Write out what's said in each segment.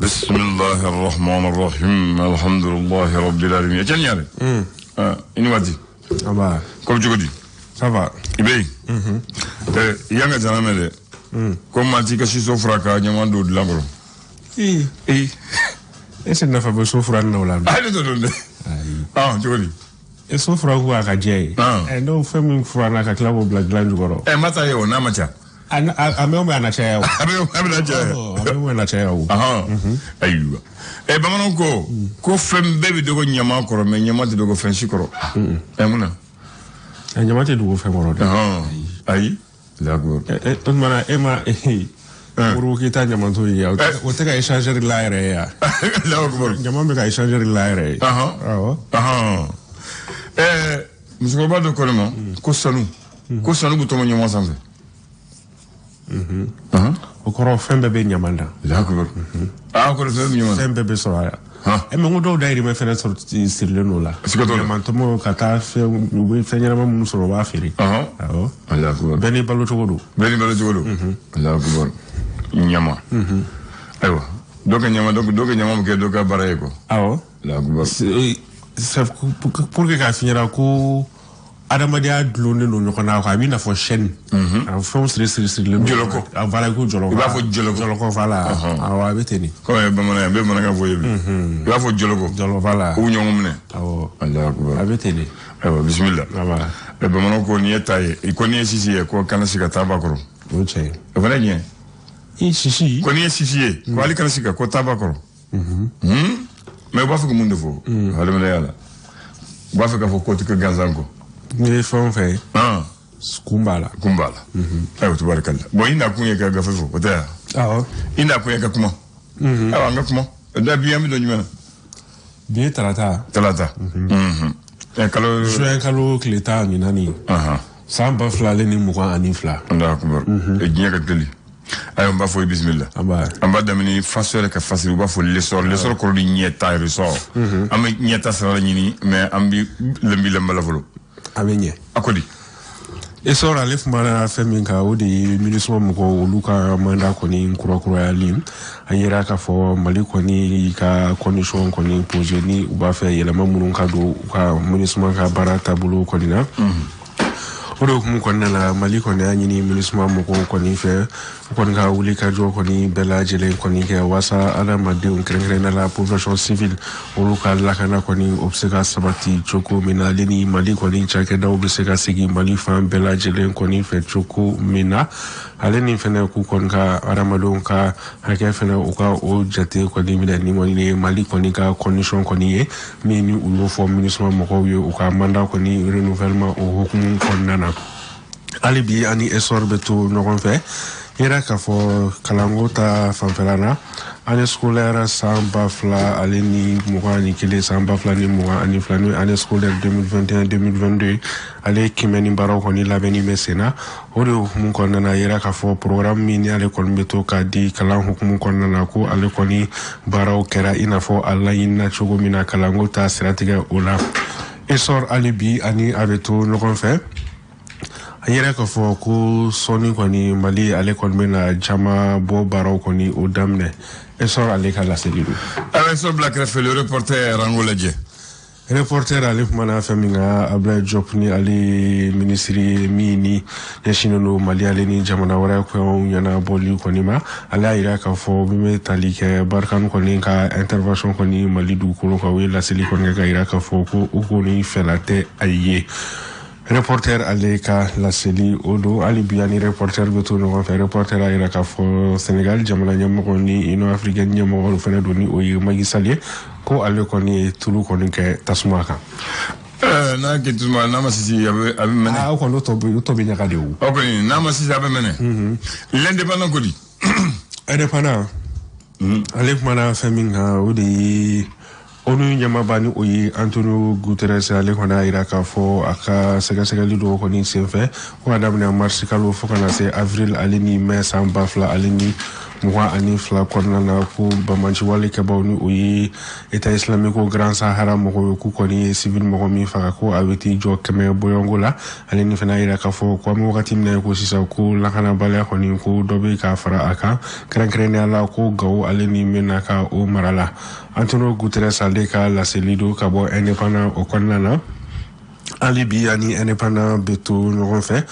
Bismillahi rahmani rahim, alhamdulillahi rabbil alamin. Etienne Yare. I ni waati. Aba. Ko bɛ cogo di? Ça va. I bɛ yen? I y'an ka jana mɛn dɛ. Ko maa t'i ka siso fura ka ɲaman don dilan kɔrɔ. Ee. Ee. Est-ce que nafa bɛ so fura nin na o la? Ayi, ne t'o dɔn dɛ. Ayi. Ah, cogo di? E so fura ko a ka jɛ ye. Ah. Ɛ n'o fɛn min furanna ka tila k'o bila dilan jukɔrɔ. Ɛ, ma taa ye o n'a ma ca. A mɛ o mɛ a na caya o. A bɛ na caya. A mɛ o mɛ a na caya o. Ahan. Ayiwa. Ɛ, bamananw ko fɛn bɛɛ bɛ dogo ɲaman kɔrɔ, mais ɲaman tɛ dogo fɛn si kɔrɔ. Ɛ, mun na? A ɲama tɛ dogo fɛn kɔrɔ dɛ. Ahan. Ayi. D'accord. Ɛ, o tuma na e ma Modibo Keyita ɲamanto ye o tɛ ka échangeur dilan a yɛrɛ ye wa? Allahu akbar. Ɲama bɛ ka échangeur dilan a yɛrɛ ye. Ahan. Awɔ. Ahan. Ɛ, musokɔrɔba dɔ ko ne ma ko sanu. Ko sanu bɛ tɔmɔ ɲaman sanfɛ. Ahan. O kɔrɔ fɛn bɛɛ bɛ ɲaman na. Allahu akbar. Ah, ko fɛn bɛ ɲaman na. Fɛn bɛɛ bɛ sɔrɔ a la. Han. Ɛ, mais n ko dɔw dayirimɛ fɛnɛ sɔrɔ sirilen don o la. Siga t'o la. Ɲamantɔmɔ ka taa fɛn, u bɛ fɛn ɲɛnama minnu sɔrɔ u b'a feere. Ahan. Awɔ. Allahu akbar. Bɛɛ n'i balo cogo don. Bɛɛ n'i balo cogo don. Allahu akbar. Ɲama. Ayiwa. Dɔ ka ɲama, dɔ ka ɲama bɛ kɛ dɔ ka baara ye quoi. Awɔ. Allahu akbar. C'est pour que k'a f'i ɲɛna ko adamadenya dulonnen don ɲɔgɔn na quoi, a b'i n'a fɔ chaîne. A fɛnw siri siri sirilen don. Jɔlɔkɔ. A voilà, ko jɔlɔkɔ. I b'a fɔ jɔlɔkɔ. Jɔlɔkɔ, voilà. Awɔ, a bɛ ten de. Komi bamanan ye, n bɛ bamanankan fɔ ye bi. I b'a fɔ jɔlɔkɔ. Jɔlɔ, voilà. K'u ɲɔgɔn minɛ. Awɔ. Allahu akbar. A bɛ ten de. Ayiwa, bisimila. Awɔ. Ɛ, bamananw ko n'i ye ta ye, ko n'i ye sisi ye, ko kana si ka taa ba kɔrɔ. O ye tiɲɛ ye. O fana ye tiɲɛ ye. I sisi. Ko n'i ye sisi ye, ko hali kana si ka ko taa ba kɔrɔ. Mais u b'a fɛ ka mun de fɔ? Adamadenya la. U b'a fɛ k'a fɔ ko tɛ kɛ gansan kɔ. N'i ye fɛn o fɛn ye, kun b'a la. Kun b'a la. Ayiwa, tubaarikala. Bon, i nakun ye ka gafe fɔ, o tɛ wa? Awɔ. I nakun ye ka kuma. Ayiwa, an ka kuma. Da bi an bɛ don jumɛn na? Bi ye tarata. Talata. Ɛ, kalo. Juin kalo tile 14. San 2022. Allahu akbar. Diɲɛ ka teli. Ayiwa, n b'a fɔ i bisimila. An b'a. An b'a daminɛ faso yɛrɛ ka fasiri, u b'a fɔ l'essor. L'essor kɔrɔ de ɲɛta, ressort. An bɛ ɲɛta sira la ɲini, mais an bɛ lɛnbi lɛnba la fɔlɔ. A bɛ ɲɛ. A ko di? Essor ale kumana fɛn min kan, o de ye MINUSMA mɔgɔw olu ka mandat kɔni kurakurayali. An yera k'a fɔ Mali kɔni ka condition kɔni posé ni u b'a fɛ yɛlɛma minnu ka don u ka MINUSMA ka baara taabolo kɔni na. O de hukumu kɔnɔna la, Mali kɔni y'a ɲini MINUSMA mɔgɔw kɔni fɛ, u kɔni ka wuli ka jɔ kɔni bɛɛ lajɛlen kɔni kɛ walasa adamadenw, kɛrɛnkɛrɛnnenya la population civile, olu ka lakana kɔni o bɛ se ka sabati cogo min na, ale ni Mali kɔni cakɛdaw bɛ se ka segin Mali fan bɛɛ lajɛlen kɔni fɛ cogo min na, ale ni fɛnɛ k'u kɔni ka adamadenw ka hakɛ fɛnɛ u ka o jate kɔni minɛ. Ni kɔni ye Mali kɔni ka condition kɔni ye min ni u y'o fɔ MINUSMA mɔgɔw ye u ka mandat kɔni renouvellement o hukumu kɔnɔna na. Hali bi ani essor bɛ to ɲɔgɔn fɛ. Yera k'a fɔ kalanko ta fanfɛla na, année scolaire san 2021 san 2022, n'o ye année scolaire 2021 2022, ale kimɛni baaraw kɔni labɛnni bɛ sen na. O de hukumu kɔnɔna na, yera k'a fɔ programme min ni ale kɔni bɛ to k'a di kalan hukumu kɔnɔna na, ko ale kɔni baaraw kɛra i n'a fɔ a laɲinina cogo min na kalanko ta siratigɛ o la. Essor hali bi ani a bɛ to ɲɔgɔn fɛ. An yɛrɛ k'a fɔ ko sɔɔni kɔni Mali ale kɔni bɛna jama bɔ baaraw kɔni o daminɛ. Essor ale ka laseli don. Ayiwa, Essor bila kɛrɛfɛ, le reporter an k'o lajɛ. Reporter ale kumana fɛn min kan, Abdoulaye Diop ni ale ye minisiri ye min ni ɲɛsinnen don Mali ale ni jamana wɛrɛ koɲɛw ɲɛnabɔli kɔni ma. Ale y'a yira k'a fɔ min bɛ tali kɛ Barkhane kɔni ka intervention kɔni Mali dugukolo kan, u ye laseli kɔni kɛ ka yira k'a fɔ ko u kɔni fɛla tɛ a ye. Reporter ale ka laseli o don. Hali bi ani reporter bɛ to ɲɔgɔn fɛ. Reporter y'a yira k'a fɔ Senegal jamana ɲɛmɔgɔ ni Union africaine ɲɛmɔgɔ fɛnɛ don, ni o ye Macky Sall ye, ko ale kɔni ye tulu kɔni kɛ tasuma kan. N'a kɛ tasuma, n'a ma sisi, a bɛ mɛnɛ. Aa, o kɔni o tɔ bɛ ɲaga de o. O kɔni n'a ma sisi, a bɛ mɛnɛ. L'indépendant ko di? Indépendant ale kumana fɛn min kan, o de ye ONU ɲɛmaaba ni o ye Antonio Guterres. Ale kɔni y'a yira k'a fɔ a ka sɛgɛsɛgɛli dɔw kɔni senfɛ, ko ka daminɛ mars kalo fo ka na se avril ale ni mai san 2022 22 kɔnɔna na, ko banbanci wale kɛbaw ni o ye État islamique Grand Sahara mɔgɔw ye, k'u kɔni ye civil mɔgɔ min faga, ko a bɛ t'i jɔ 100 bɔɲɔgɔnko la. Ale ni fana yira k'a fɔ ko an bɛ wagati min na ko sisan, ko lakanabaliya kɔni, ko dɔ bɛ ka fara a kan, kɛrɛnkɛrɛnnenya la ko Gawo ale ni Menaka o mara la. Antonio Guterres ale ka laseli don ka bɔ Indépendant o kɔnɔna na. Hali bi ani Indépendant bɛ to ɲɔgɔn fɛ.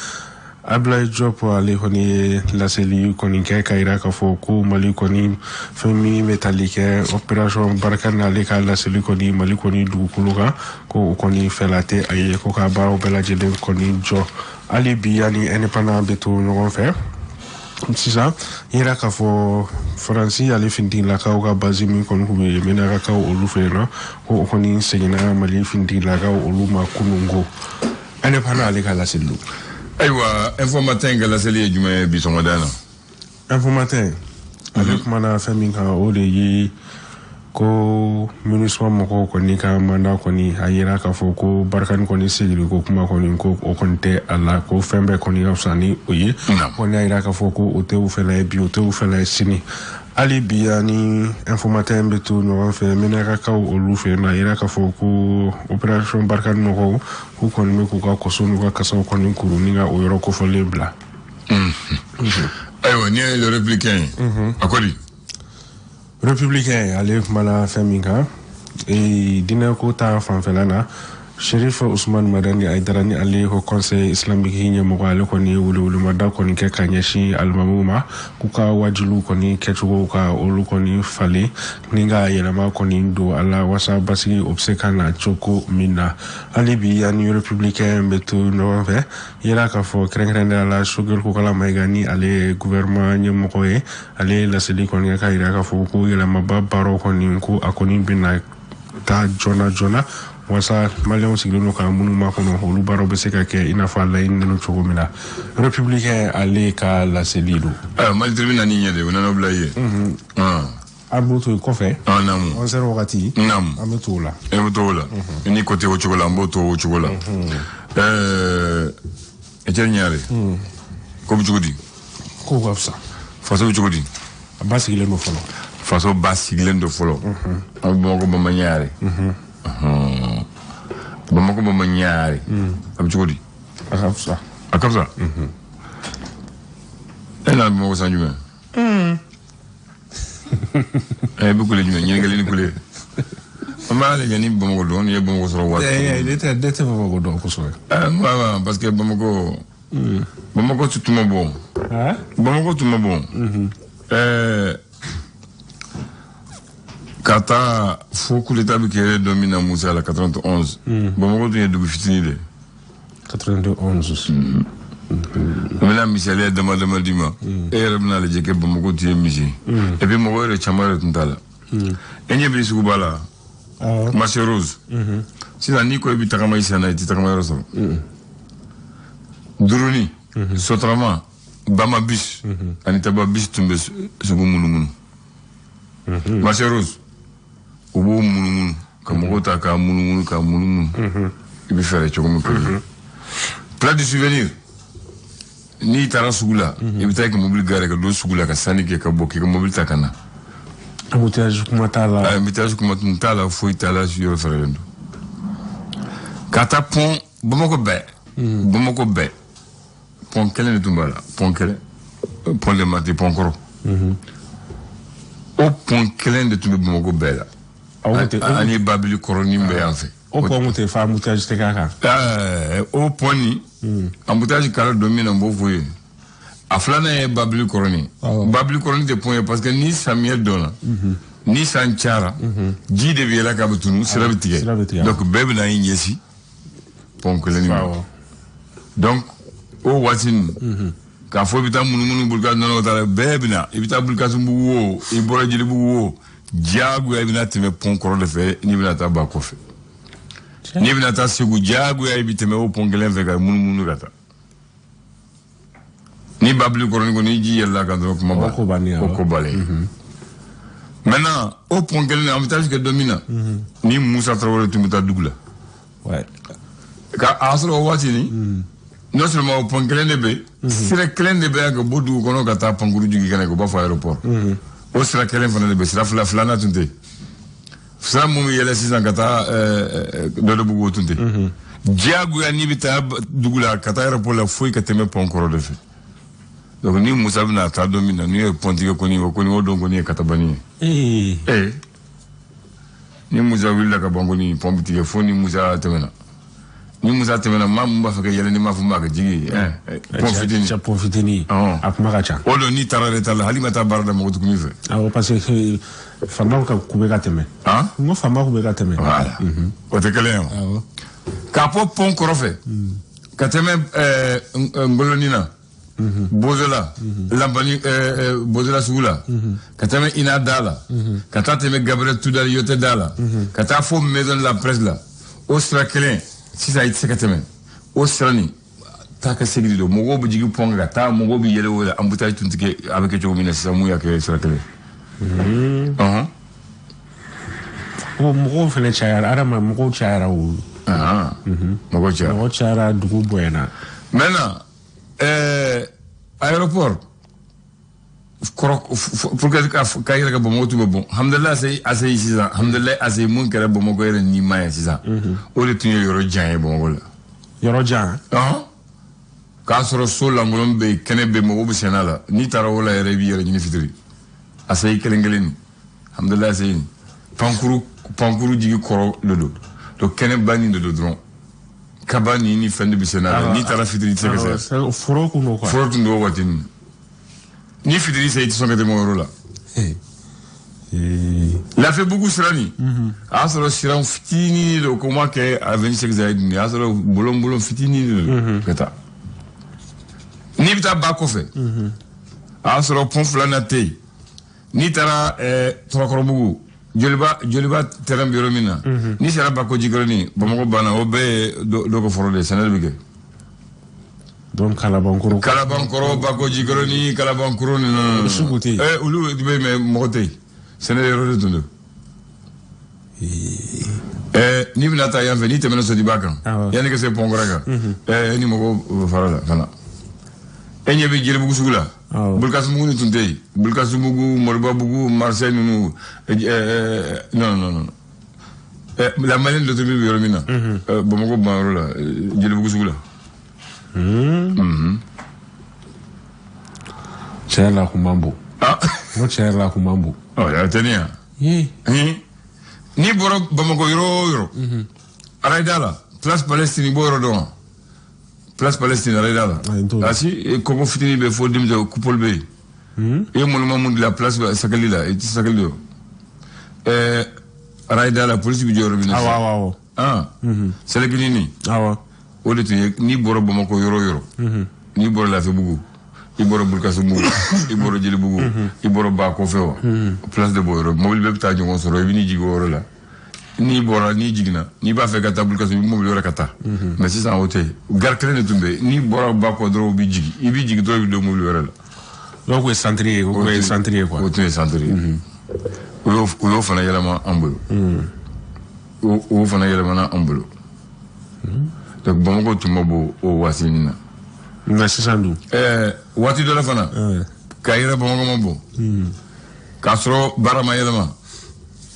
Ablaye Diop ale kɔni ye laseli kɔni kɛ ka yira k'a fɔ ko Mali kɔni, fɛn min bɛ tali kɛ opération Barkhane, ale ka laseli kɔni Mali kɔni dugukolo kan, ko o kɔni fɛla tɛ a ye, ko ka baaraw bɛɛ lajɛlen kɔni jɔ. Hali bi ani Indépendant bɛ to ɲɔgɔn fɛ. Sisan yira k'a fɔ Faransi ale finitigilakaw ka base min kɔni tun bɛ Menakakaw olu fɛ yen nɔ, ko o kɔni seginna Mali finitigilakaw olu ma kununko. Indépendant ale ka laseli don. Ayiwa, Info Matin ka laseli ye jumɛn ye bi sɔgɔmada in na? Info Matin ale kumana fɛn min kan, o de ye ko MINUSMA mɔgɔw kɔni ka mandat kɔni, a yira k'a fɔ ko Barkhane kɔni segili ko kuma kɔni, ko o kɔni tɛ a la, ko fɛn bɛɛ kɔni ka fisa ni o ye. Kɔni y'a yira k'a fɔ ko o tɛ u fɛla ye bi, o tɛ u fɛla ye sini. Hali bi ani Info Matin bɛ to ɲɔgɔn fɛ. Menakakaw olu fɛ yen nɔ, a yira k'a fɔ ko opération Barkhane mɔgɔw k'u kɔni bɛ k'u ka kɔsɔ n'u ka kasaw kɔni kuru ni ka o yɔrɔ kofɔlen bila. Ayiwa, n'i ye Le Républicain ye, a ko di? Républicain ale kumana fɛn min kan, diinɛ ko ta fanfɛla na, Sherif Usman Madani Aidara ni ale ko conseil islamique ɲɛmɔgɔ, ale kɔni ye welewelemada kɔni kɛ ka ɲɛsin alimamuw ma, k'u ka wajuliw kɔni kɛcogo ka olu kɔni falen ni ka yɛlɛma kɔni don a la, wasa basigi o bɛ se ka na cogo min na. Hali bi ani Républicain bɛ to ɲɔgɔn fɛ. Yira k'a fɔ kɛrɛnkɛrɛnnenya la, Choguel Kokalla Maïga ni ale ye gouvernement ɲɛmɔgɔ ye, ale ye laseli kɔni kɛ ka yira k'a fɔ ko yɛlɛmaba baaraw kɔni, ko a kɔni bɛna taa joona joona, wasa maliyɛnw sigilen don ka minnu makɔnɔ, olu baaraw bɛ se ka kɛ i n'a fɔ a laɲininen don cogo min na. Républicain ale ka laseli don. Mali Tribune nana ɲɛ de, o nana bila i ye. An b'o to yen kɔfɛ. Naamu. 11h wagati. Naamu. An bɛ to o la. E bɛ to o la. Ni ko tɛ o cogo la, an b'o to o cogo la. Etienne Ɲare. Ko bɛ cogo di? Ko ka fisa. Faso bɛ cogo di? A ba sigilen don fɔlɔ. Faso ba sigilen don fɔlɔ. An bɛ Bamakɔ Bama Ɲare. Bamakɔ Bama Ɲare. A bɛ cogo di? A ka fisa. A ka fisa? E nana Bamakɔ san jumɛn? E bɛ kule jumɛn? Ɲininkali ni kule. An b'a lajɛ ni Bamakɔ dɔn, n'i ye Bamakɔ sɔrɔ waati. Ne tɛ Bamakɔ dɔn kosɛbɛ. Parce que Bamakɔ tun ma bɔ. Bamakɔ tun ma bɔ. Ka taa fo coup d'état bɛ kɛ don min na Musa la 91. Bamakɔ tun ye dugu fitinin de. 91. N bɛna misaliya dama dama d'i ma. E yɛrɛ bɛna lajɛ kɛ Bamakɔ tun ye misi. Et puis mɔgɔ yɛrɛ caman yɛrɛ tun t'a la. E ɲɛ bɛ suguba la. Marché Rose. Sisan n'i ko i bɛ tagama i sen na, i tɛ tagama yɔrɔ sɔrɔ. Duruni, Sotrama, Bama bus ani Taba bus tun bɛ sugu munumunu. Marché Rose, u b'o munumunu ka mɔgɔw ta k'a munumunu k'a munumunu. I bɛ fɛɛrɛ cogo min k'o. Place du souvenir, n'i taara sugu la, i bɛ taa i ka mobili garer ka don sugu la ka sanni kɛ ka bɔ k'i ka mobili ta ka na. Embouteillage kuma t'a la. Embouteillage kuma tun t'a la, foyi t'a la, yɔrɔ fɛrɛlen don. Ka taa pont Bamakɔ bɛɛ. Bamakɔ bɛɛ. Pont kelen de tun b'a la, pont kelen. Pont de Mati, pont kɔrɔ. O pont kelen de tun bɛ Bamakɔ bɛɛ la. Ani Babili kɔrɔnin bɛ yan fɛ. O pont tun tɛ fa embouteillage tɛ k'a kan. O pont nin, embouteillage kɛra don min na, n b'o f'u ye. A filanan ye Babili kɔrɔnin. Babili kɔrɔnin tɛ pont ye parce que ni samiyɛ donna, ni san cayara, ji de bɛ yɛlɛ k'a bɛ tunu, sira bɛ tigɛ. Donc bɛɛ bɛ na i ɲɛsin pont kelen nin ma. Donc o waati nin, k'a fɔ i bɛ taa munumunu Burukina nɔnɔ ta la, bɛɛ bɛ na. I bɛ taa Burukina o, i bɔra Jelibugu o, diyagoya i bɛna tɛmɛ pont kɔrɔ de fɛ n'i bɛna taa ba kɔfɛ. N'i bɛna taa Segu, diyagoya i bɛ tɛmɛ o pont kelen fɛ ka munumunu ka taa. Ni Babili kɔrɔnin ko ni ji yɛlɛla kan dɔrɔn kuma ba. O ko balen. Maintenant o pont kelen na, an bɛ taa kɛ don min na, ni Musa Tarawele tun bɛ taa dugu la. Ka a sɔrɔ o waati ni Non seulement o pont kelen de bɛ yen, sira kelen de bɛ yan ka bɔ dugu kɔnɔ ka taa pankuru jigin kɛnɛ kan, u b'a fɔ aéroport. O sira kelen fana de bɛ, sira fila filanan tun tɛ yen. Sira mun bɛ yɛlɛ sisan ka taa Dɔdɔbugu, o tun tɛ yen. Diyagoya n'i bɛ taa dugu la ka taa aéroport la, foyi ka tɛmɛ pont kɔrɔ de fɛ. Donc ni Musa bɛna taa don min na, n'u ye pont tigɛ kɔni, o kɔni o don kɔni ye katabani ye. Ee, ni Musa wulila ka ban kɔni, pont bɛ tigɛ fo ni Musa tɛmɛna. Ni Musa tɛmɛna, maa mun b'a fɛ ka yɛlɛ, ni m'a fɔ maa ka jigin, pont fitinin. Pont fitinin, a kuma ka ca. O don n'i taara retard la, hali ma taa baara la, mɔgɔ tɛ kun i fɛ. Awɔ, parce que faamaw ka kun bɛ ka tɛmɛ. Han? N ko faamaw kun bɛ ka tɛmɛ. Voilà, o tɛ kelen ye o. Awɔ. K'a bɔ pont kɔrɔ fɛ ka tɛmɛ Ngoloni na, Bozola, Lanbani, Bozola sugu la, ka tɛmɛ Ina da la, ka taa tɛmɛ Gabriel Tudal Yote da la, ka taa fo Maison de la Presse la, o sira kelen sisan i tɛ se ka tɛmɛ o sira nin. Taa ka segin de don, mɔgɔw bɛ jigin pont kan ka taa, mɔgɔw bɛ yɛlɛ o la. Embouteillage tun tɛ kɛ a bɛ kɛ cogo min na sisan, mun y'a kɛ sira kelen? O mɔgɔw fana cayara, adama mɔgɔw cayara o. Mɔgɔw cayara. Mɔgɔw cayara, dugu bonyana. Maintenant, aéroport kɔrɔ, pour que ka yɛrɛ ka Bamakɔ tun bɛ bɔn, hamdulillah ACI sisan, hamdulillah ACI mun kɛra Bamakɔ yɛrɛ ni ma ye sisan, o de tun ye yɔrɔ jan ye Bamakɔ la. Yɔrɔ jan. K'a sɔrɔ so lankolon bɛ yen, kɛnɛ bɛ yen, mɔgɔw bɛ sɛnɛ la. N'i taara o la yɛrɛ, i b'i yɛrɛ ɲini fitiri. ACI kelen kelen nin, hamdulillah ACI nin, pankuru jigi kɔrɔ de don, donc kɛnɛba nin de don dɔrɔn, kaba ni ni fɛn de bɛ sɛnɛ la. N'i taara fitiri, i tɛ se ka se. Foro kun don quoi. Foro tun don o waati ninnu. Ni fitiri se, i tɛ sɔn ka tɛmɛ o yɔrɔ la. Lafiyabugu sira nin, a y'a sɔrɔ sira fitinin de don, ko ma kɛ avenue Cheikh Zayed nin, a y'a sɔrɔ bolon bolon fitinin de don ka taa. N'i bɛ taa ba kɔfɛ, a y'a sɔrɔ pont filanan tɛ yen. N'i taara Tɔrɔkɔrɔbugu, Joliba terrain bɛ yɔrɔ min na, n'i sera Bako Jikɔrɔni, Bamakɔ banna, o bɛɛ ye dɔ ka foro de ye, sɛnɛ de bɛ kɛ. Donc Kalabankɔrɔ. Kalabankɔrɔ, Bako Jikɔrɔni, Kalabankɔrɔ ninnu. Sugu tɛ yen. Olu bɛ yen, mais mɔgɔ tɛ yen, sɛnɛ yɔrɔ de tun don. N'i bɛna taa yan fɛ, n'i tɛmɛna Sotiba kan, yanni ka se pont kɔrɔ kan, ni mɔgɔw fara la fana. E ɲɛ bɛ Jelibugu sugu la. Burukasumugu ni tun tɛ yen. Burukasumugu, Moribabugu, Marseille ninnu, non non non. La Malienne de bɛ yɔrɔ min na, Bamakɔ banyɔrɔ la, Jelibugu sugu la. Tiɲɛ yɛrɛ la, a kun man bon. N ko tiɲɛ yɛrɛ la, a kun man bon. Ɔ, a tɛ ne yan. N'i bɔra Bamakɔ yɔrɔ o yɔrɔ, Arayida la, Place Palestine, i b'o yɔrɔ dɔn wa? Place Palestine, Arayida la. Asi kɔkɔ fitinin bɛ fo denmisɛn coupole bɛ yen. I ye monument mun dilan place Sakali la, i tɛ Sakali o. Arayida la, polisi bɛ jɔ yɔrɔ min na. Awɔ awɔ awɔ. Sɛlɛkinin. Awɔ. O de tun ye n'i bɔra Bamakɔ yɔrɔ o yɔrɔ, n'i bɔra Lafiyabugu, i bɔra Burukasumugu, i bɔra Jelibugu, i bɔra ba kɔfɛ wa, place de b'o yɔrɔ, mobili bɛɛ bɛ taa ɲɔgɔn sɔrɔ, i bɛ n'i jigin o yɔrɔ la. N'i bɔra, n'i jiginna, n'i b'a fɛ ka taa Burukasumugu, i bɛ mobili wɛrɛ ka taa. Mais sisan o tɛ yen, gare kelen de tun bɛ yen. N'i bɔra ba kɔ dɔrɔn, u bɛ jigin, i bɛ jigin dɔrɔn, i bɛ don mobili wɛrɛ la. Dɔw kun ye centre ye, o kun ye centre ye quoi. O tun ye centre ye. O y'o fana yɛlɛma an bolo. O fana yɛlɛmana an bolo. Donc Bamakɔ tun ma bon o waati nin na. Nka sisan dun? Waati dɔ la fana, k'a yɛrɛ Bamakɔ ma bon, k'a sɔrɔ baara ma yɛlɛma,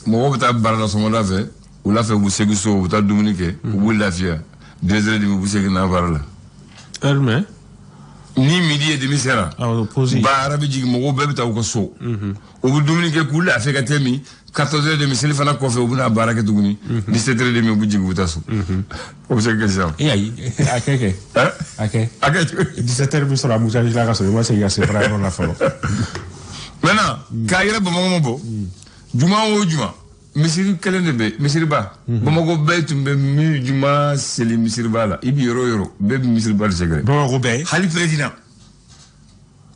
mɔgɔw bɛ taa baara la sɔgɔmada fɛ, wula fɛ u bɛ segin so, u bɛ taa dumuni kɛ, u b'u lafiya, 2h30 u bɛ segin na baara la. Heure jumɛn? Ni midi et demi sera, baara bɛ jigin, mɔgɔw bɛɛ bɛ taa u ka so, u bɛ dumuni kɛ k'u lafiya ka tɛmɛ 14h30, selifana kɔfɛ u bɛna baara kɛ tuguni, 17h30 u bɛ jigin, u bɛ taa so. O bɛ se ka kɛ sisan. E ayi, a kɛ kɛ. A kɛ. A kɛ. 17h bɛ sɔrɔ a musa la ka sɔrɔ i ma segin ka se baara yɔrɔ la fɔlɔ. Maintenant, k'a yɛrɛ Bamakɔ ma bɔ, juma o juma, misiri kelen de bɛ, misiriba. Bamakɔ bɛɛ tun bɛ min juma seli misiriba la, i bɛ yɔrɔ o yɔrɔ, bɛɛ bɛ misiriba de sɛgɛrɛ. Bamakɔ bɛɛ. Hali président.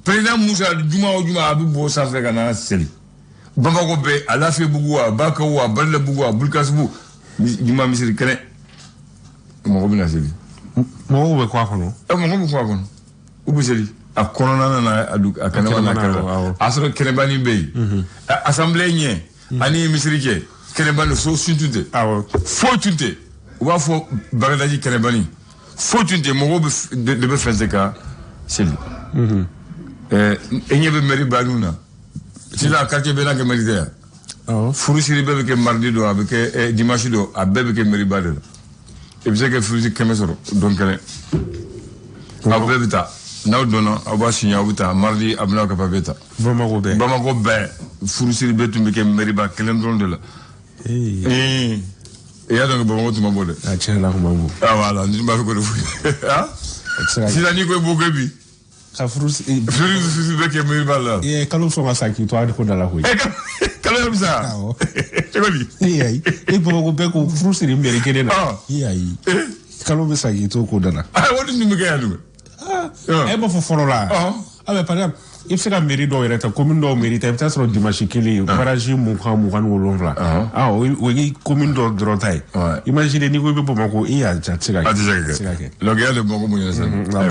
Président Musa, juma o juma a bɛ bɔ sanfɛ ka na seli. Bamakɔ bɛɛ, a Lafiyabugu, a Bakaw, a Balilabugu, a Burukasugu, juma misiri kelen, mɔgɔ bɛ na seli. Mɔgɔw bɛ kɔ a kɔnɔ. Mɔgɔ bɛ kɔ a kɔnɔ, u bɛ seli. A kɔnɔna na, a kɛnɛba n'a kɛrɛ la, a sɔrɔ kɛnɛbanin bɛ yen. Assemblée ɲɛ ani misiri cɛ, kɛnɛbanin so sun tun tɛ. Foyi tun tɛ. U b'a fɔ Bagadaji kɛnɛbanin. Foyi tun tɛ, mɔgɔw de bɛ fɛn se ka seli. E ɲɛ bɛ mairie ba ninnu na sisan, quartier bɛɛ n'a kɛ mairie tɛ yan. Furusiri bɛɛ bɛ kɛ mardi don, a bɛ kɛ dimanche don, a bɛɛ bɛ kɛ mairie ba de la. I bɛ se ka furusi 100 sɔrɔ don kelen. Aw bɛɛ bɛ taa, n'aw donna, aw b'a signé, aw bɛ taa mardi, a bɛna aw ka papier ta. Bamakɔ bɛɛ. Bamakɔ bɛɛ, furusiri bɛɛ tun bɛ kɛ mairie ba kelen dɔrɔn de la. I y'a dɔn ko Bamakɔ tun ma bɔ dɛ. A tiɲɛ la, tun ma bɔ. Ah voilà, n b'a fɛ k'o de fɔ. Sisan n'i ko i b'o kɛ bi. Ka furu. Furu bɛ kɛ mairie ba la. Kalo sɔn ka sa k'i to a ko da la koyi. Kalo yɛrɛ bɛ sa. Awɔ. Cogo di? Ayi, e Bamakɔ bɛɛ ko furu siri mairie kelen na. Ayi. Kalo bɛ sa k'i to ko da la. O de tun bɛ kɛ yan dun. E b'a fɔ fɔlɔ la. Ah mais par exemple, i bɛ se ka mairie dɔw yɛrɛ ta, commune dɔw mairie ta, i bɛ taa sɔrɔ dimanche kelen barrage 20, 27. Ah, o ye commune dɔw dɔrɔn ta ye. Imagine n'i ko i bɛ Bamakɔ, i y'a a tɛ se ka kɛ. A tɛ se ka kɛ. Donc i y'a dɔn Bamakɔ mun ye sisan.